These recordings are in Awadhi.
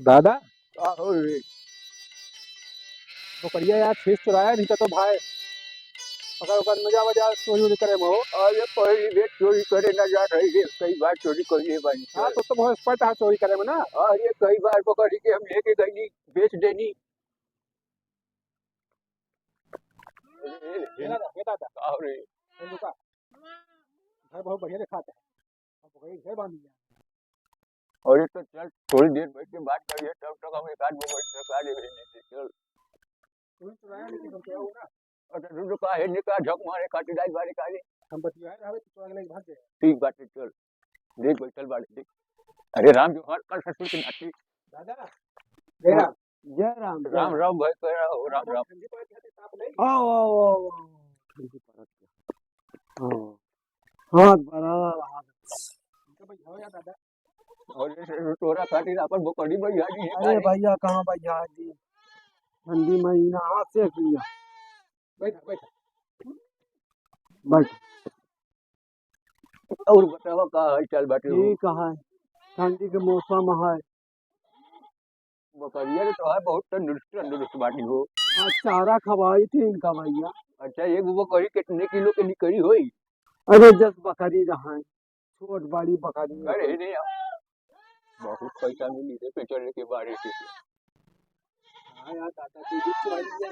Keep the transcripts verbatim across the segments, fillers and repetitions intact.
दादा, का हो रे? बकरिया यार छीस चुराया, नहीं तो भाई अगर ओकर मजा वजा चोरी उरी करे में हो। अरे पहली बेर चोरी करे ना जात है रे, कई बार चोरी कर लिए बानी। हाँ, तो तुम expert है चोरी करे में ना। अरे कई बार बकरी के हम लेके गईनी, बेच देनी। ए, ए, ए, ए दादा, ए दादा। का हो रे? ए लुका, घर बहुत बढ़िया दिखाता है। अब वही घर बांध लिया। अरे तो चल, थोड़ी देर बैठ के बात करिए, तब तक हम एक आध गो बैठ के का देवे नहीं थे, चल। तू चुराया लेकिन हम क्या होगा? अच्छा, तू तो काहे निकाल झक मारे, काटी दाई बारे काले। हम बतियाए रहबे, तू चुरा के लेके भाग गए। ठीक बात है, चल। देख, बैठल बाड़े, देख। अरे राम जो हर कल ससुर के नाती। दादा, जय राम। जय राम, जय राम राम। राम भाई, कह रहा हो, राम राम। ठंडी पड़त है, ताप नहीं? आओ, आओ, आओ, आओ। ठंडी पड़त है। हाँ। हाथ बड़ा हाथ। इनका भाई हो या दादा? और ये से तोरा खातिर अपन बकरी भैया जी है अरे काहे? भैया, कहाँ भैया जी? ठंडी महीना हाथ से किया। बैठ, बैठ। बैठ। और बतावा का हाल चाल बाटे हो? ठीक है, ठंडी के मौसम है। बकरिया तो है बहुत तंदुरुस्त, तंदुरुस्त बाटी हो। आज चारा खवाई थी इनका भैया। अच्छा, एक बकरी कितने किलो के निकली होई? अरे दस बकरी रहा है, छोट बड़ी बकरी अरे रहा है। नहीं यार, बहुत पैसा मिली रे पेट्रोल के बारे से। हाँ यार, दादा, तू भी चुराई लिया।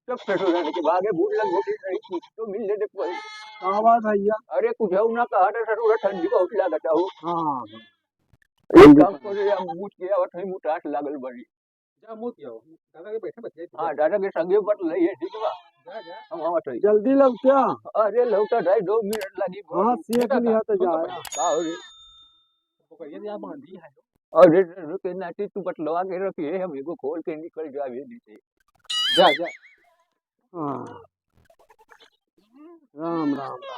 सब पेट्रोल के भागे भूल लग होती नहीं, कुछ तो मिल ले दे कोई। का बात भैया? अरे कुछ है ना, कहा था सर, ठंडी बहुत लागत हो। हाँ, हाँ। एक काम करो यार, मुझ के आवत है, मुटास लागल बड़ी। जा मुँह किया हो। दादा के बैठे बतियाई। हाँ, दादा के संगे बतलाई है, ठीक बा? जा, जा। हम आवत है। जल्दी लौट क्या? अरे लौटा जाए, दो मिनट लगी। हाँ, सेक लिया तो जाए। का हो रे? ओकरिया जा बांधी है। अरे रुके नाती, तू बतलवा के रखिए, हम एगो खोल के निकल जावे नीचे। जा, जा। हाँ। राम, राम, राम।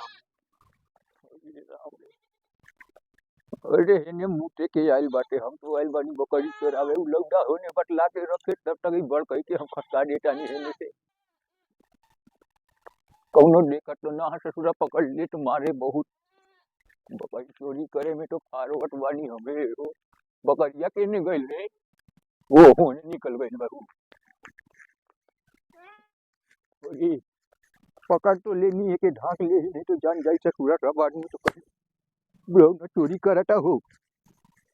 अरे हेने मुते के आइल बाटे, हम तो आइल बानी बकरी चरावे, उ लौंडा होने बतला के रखे, तब तक ई बड़ कही के हम खसका देतानी हेने से। कौनो देखत तो ना है ससुरा, पकड़ ले तो मारे बहुत। बकरी चोरी करे में तो forward बानी हमें हो। बकरिया केने गइल रे? ओ होने निकल गइल बा उ। अरे, पकड़ तो लेनी है के ढाक ले, नहीं तो जान जाई ससुरा सब आदमी तो कहीं बुढ़ऊ न चोरी करता हो।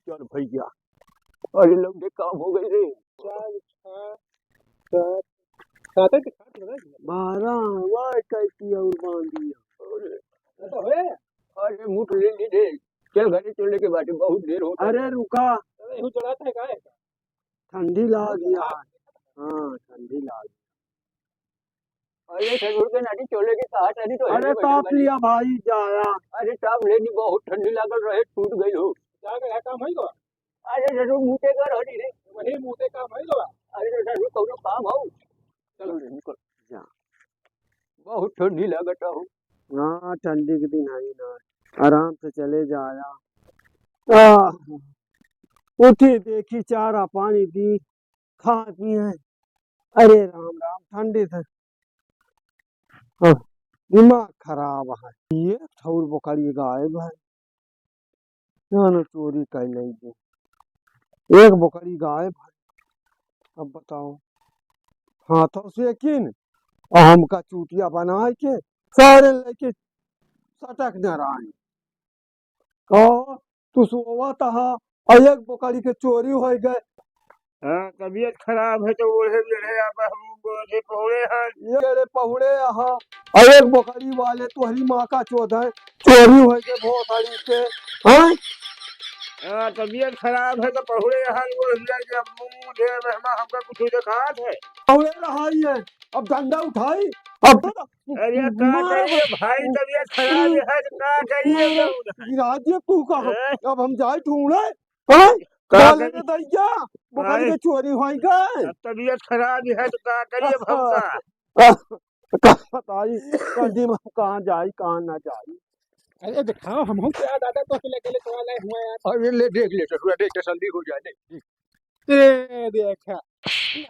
चल भैया, अरे लौंडे काम हो गई रे। चार, छः, सात, सात है कि सात है ना? बारह हुआ, इक्कीस और बांध दिया। अरे, ये तो है। अरे मुठ ले ली रे, चल घरे चले के बाटे, बहुत देर होता है। अरे रुका। अरे, यहू चढ़ाता है, का है? ठंडी लाग गया है। हाँ, ठंडी लाग। अरे ससुर के नाती चले के कहा तनी तो अरे हेने बैठे ताप बानी। लिया भाई, जाया। अरे ताप लेनी, बहुत ठंडी लागल रहे, छूट गई हो। जाके है काम है तो? अरे ससुर मुते कर हटी रे। वही मुते काम है तो? अरे ससुर कौनो काम हो? चलो रे, निकल। जा। बहुत ठंडी लागत हो। हाँ, ठंडी के दिन है ना, आराम से चले जाया। आ, उठी देखी, चारा पानी दी, खा पिए। अरे राम राम, ठंडी से, हाँ, दिमाग खराब है। एक ठौर बकरी गायब है, जानो चोरी कर ले गए। एक बकरी गायब है। अब बताओ, हाथों से किन और हमका चूतिया बनाए के सारे लेके सटक न रहे। कहो, तू सोवत हा और एक बकरी के चोरी हो गए। हाँ, तबीयत खराब है तो ओढ़े मेढ़े अब हम ओढ़े पहुड़े हैं। ये रे पहुड़े हा, और एक बकरी वाले तोहरी माँ का चोद है, चोरी हो गए भोसड़ी के, हाँ? हाँ, तबीयत खराब है तो पहुड़े हैं, ओढ़ ले के अब मुंह दे, मेहमा हमका कुछ देखात है। पहुड़े रहा ही है, अब डंडा उठाई, अब अरे का मार करिए भाई, तबीयत खराब है तो का करिए मार, तब? गिरा दिए तू का। हैं? अब हम जाए ढूंढे, हैं? का बोले करिए? रे दैया, बकरी अरे, के चोरी होई गए। अब तबीयत खराब है तो का करिए अब हम का? का बताई, ठंडी में हम कहाँ जाई, कहाँ ना जाई। अरे दिखाओ, हम हो क्या दादा, तो अकेले अकेले चला लाए हुआ यार। अरे ले देख ले ससुरा, देख तसल्ली हो जाए, देख। ए, देखा।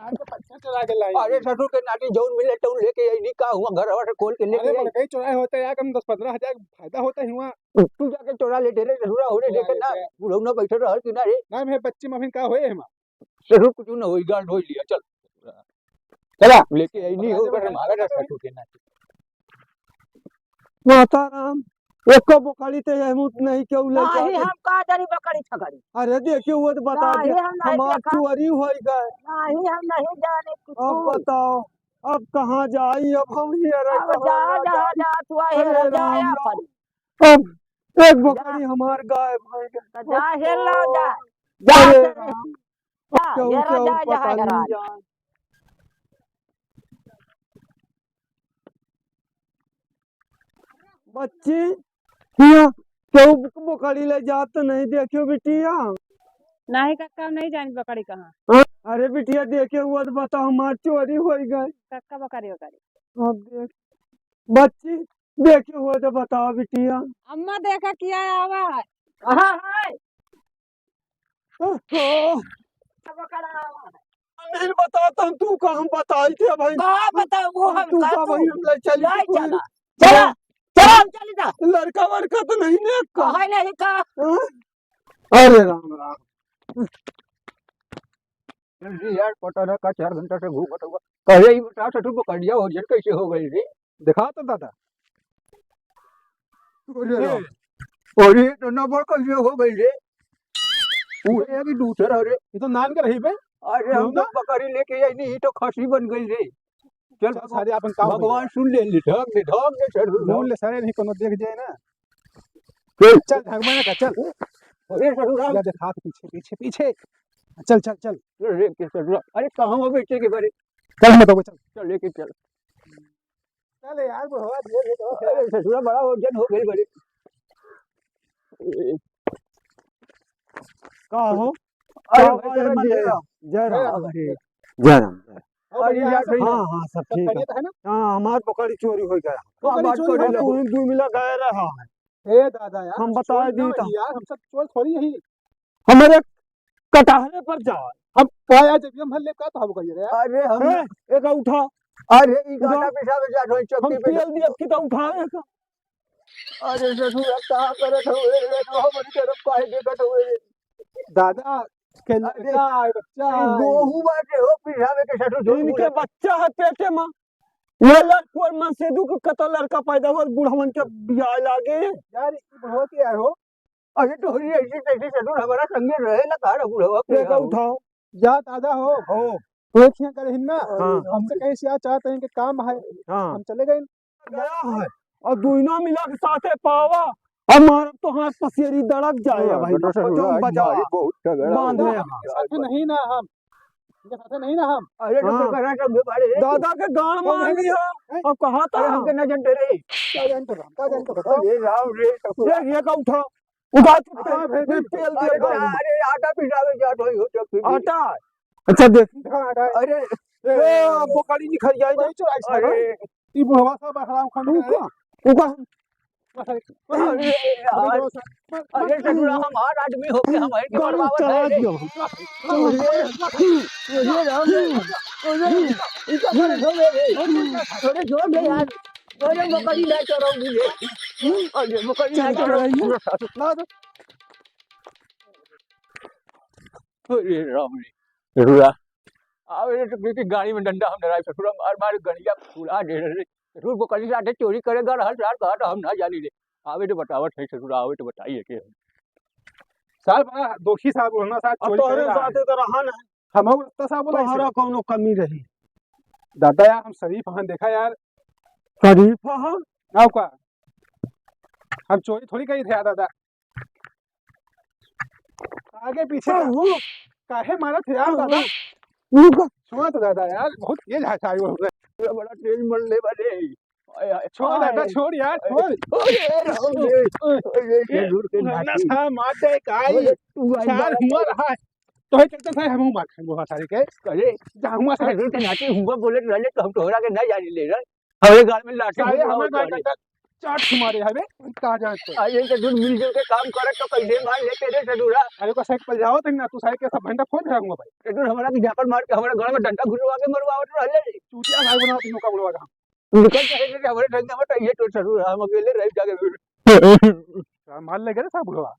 आज तो पत्थर चला के लाई। अरे, ससुर के नाती जौन मिले तौन लेके अइनी का हुआ, घरवा से खोल के लेके अरे, आई। बड़कई चोराए होते यार, कम दस पन्द्रह हजार फायदा होता ही हुआ। तू जाके चोरा लेते रे, ससुरा होने चोरा देते ना, लेते। बुढ़ऊ ना बैठे रहल कि ना रे। ना, मैं बच्ची में अभी का होए हमा। जरूर कुछ न होई, गांड होई लिया, चल। चला, लेके आई नहीं हो, पर हमारा रास्ता छूटे ना। माता राम, एको बकरी ते यहूँ नहीं केहू ले नाही, जावे। हम का जानी बकरी छकरी। अरे देखियो, वो तो बता नाही, दे, हम नहीं हमार देखा। चोरी होई गए। नाही, हम नहीं जाने कुछ। अब बताओ, अब कहाँ जाई, अब हम हेरे अब कहाँ जा, ना जा, जाई। जा, तू आ, अरे हेरा, जा, राम या राम। पर। अब एक जा। बकरी हमार गायब होई गए। तो जा, हेर लो, जा। जा, अरे तेरे। राम। जा, केहू, हेरा, केहू जा, जा, पता हेरा। नहीं जाए। बच्ची, हियाँ केहू बकरी ले जात नहीं देखियो बिटिया? नाही कक्का, हम नहीं जानी बकरी कहाँ। हाँ? अरे बिटिया, देखे हुआ तो बताओ, हमार चोरी होई गई। कक्का बकरी, बकरी। अब देख, बच्ची, देखे हुआ तो बताओ बिटिया। अम्मा देखा किया आवा है। कहाँ है? ओहो। नहीं बताता हूँ, तू का हम बताई थे भाई। का बताओ, वो हम तू का का तू भाई, हम ले चली ले तो चला। चला, चला, हम चली जा। लड़का वड़का तो नहीं ने का? कहे नहीं का? हाँ? अरे राम राम। जल्दी यार, पता ना का चार घंटा से घूमत हुआ। कहे ही बता, ससुर बकरिया हो जन कैसे हो गई रे? देखा तो दादा। अरे ए, राम। अरे, तो नंबर कैसे हो गई रे? पूरे अभी दूसरा रे। ये तो नान के रही बे। अरे, हम क्यों तो ना? बकरी लेके आई नहीं, ये तो खसी बन गई रे। चल चल, बाबा, सारे अपन काम भगवान भैया। सुन ले, ले, ढंग ले, ढंग ले, सर। सुन ले, सारे नहीं कोनो देख जाए ना। चल। चल, ढंग में ना, चल। अरे, ससुराल। या देख, हाथ पीछे, पीछे, पीछे। चल, चल, चल। अरे, के ससुराल। अरे, कहाँ हो बेचे के बारे? चल, हम बताओ, चल। चल, लेके चल। चल यार, बुढ़वा धीरे धीरे चलो। अरे ससुरा, बड़ा वजन हो गई बड़ी। का हो? अरे का भाई, अरे मन जय ले। राम, जय राम। अरे, जय राम। अरे यार, हाँ, हाँ, सब सब ठीक है। खैरियत है ना? हाँ, हमार बकरी चोरी हो गया। का बकरी बात चोरी कर हो रहे गया? हो? तू ही दू मिला गए रहा है। ए दादा यार, हम हम बता चोर दी ना तो। यार, हम सब चोर थोड़ी ही। हमारे कटहरे पर जाओ। हम पाया जब हम हल्ले का तो हम कहिए रे। अरे हम हैं? एक उठा। अरे ई उठा। गाटा पिसाबे जात होई हम चक्की पे। तेल दिया कि तो उठावे का। अरे ससुरा का करत हवे रे, तो हमरी तरफ काहे देखत हवे रे? दादा के अरे। लड़का है, बच्चा ई है। गोहू बाटे हो पिसाबे के ससुर झूठ इनके बोले। बच्चा है पेटे में। ये लड़कुअर मन से दू के कतल लड़का पैदा हुआ, बुढ़वन के बियाह लागे। यार, ई बुढ़वा के यार हो, अरे तोहरी ऐसी तैसी ससुर हमारा संगे रहे ना, तारा बुढ़वा के लेकर आओ। उठाओ। जा दादा हो। हो। तो एक यहाँ करे हिन ना, हाँ। हमसे कहे से आ चाहते हैं कि काम है। हाँ। हम चले गए। गया है। और दुइनो मिला के साथे पावा। अब मारब तो हाथ पसेरी दड़क जाए हाँ, भाई। बेटा ससुर, जौन आज बचावा। मारी बहुत तगड़ा बांध हो। ले। साथे नहीं ना हम। इनके साथे नहीं ना हम। अरे तो हाँ। करा सब बारे रे। दादा के गांड मार दिया। हैं? अब कहा था? अरे हमके ना जानते रे। का जानते हम? का जानते बताओ? अरे राम रे, ससुर। ये, ये का उठा। उठा चुप हाँ, कर। भेज दे। तेल दिया अरे, गाड़ी में। अरे, आटा पिसावे जात होई हो चक्की में। आटा। अच्छा, देख। हाँ, आटा। अरे, ए, ए, बकरी निखर जाई ना। वही चुराई से अरे। ई बुढ़वा सब हराम खान रुका, है। रुका। अरे, अरे, यार। अरे, ससुरा, हमार आदमी होके हम है कि गाड़ी मरवावत है चला रे। दियो। अरे, अरे, राम रे। अरे, ई का करे हो रे? अरे, छोड़ दे यार। अरे, बकरी ना चराओ मुझे। अरे, बकरी ना चल चराओ। रही है। ना तो। अरे राम रे, ससुरा। आवे रे तो किसी गाड़ी में डंडा हम डराई ससुरा, मार मार गड़िया फुला दे रे। ससुर बकरी साथे चोरी करे गा रहल सार, कहा तो हम ना जानी रे। आवे तो बतावत है ससुरा, आवे तो बताइए के। सार बड़ा दोषी सार, बोलना सार अब चोरी तोहरे करे साथे तो रहा ना। हम और तो सार बोला तोहरा कौनो कमी रही? दादा यार, हम शरीफ हन, देखा यार। शरीफ हन? आओ का? हम चोरी थोड़ी करी थे यार दादा। आगे पीछे का? काहे मारत है यार दादा? रुको। छोड़ तो दादा यार, बहुत तेज है सारी वो। बड़ा तेज मरले वाले। आय, आय, छोड़ दादा, आय। छोड़ यार, छोड़। अरे राम रे। अरे, ये दूर के ना नाती। था, मार दे, काई। अरे, तू आई सार बात हुआ कर। रहा है। तो है चलता था, हम मार खाएंगे वहाँ सारे के। अरे, जा हुआ सारे। अरे, दूर के नाती हुआ बोले रहले तो हम तोहरा के ना जाने ले रहे। हमरे गाल में लाठी सारे घुसवा हमें दे। मार चाट मारे हवे, कहाँ जाए तो? अरे, तो दूर मिलजुल के काम करे तो कैसे मार लेते रे ससुरा? अरे, को साइकिल जाओ तो ना, तू साइकिल सब घंटा फोड़ रहा हूँ भाई। तो दूर हमारा की झापड़ मार के हमारे गाल में डंडा घुसवा के मरवावत रहले। चूतिया भाई बनाओ तीनों का बुढ़वा का। निकल जाए रे, हमारे ठंडा में तो ये तो ससुरा, हम अकेले रह जाके। मार ले गए साहब बुढ़वा।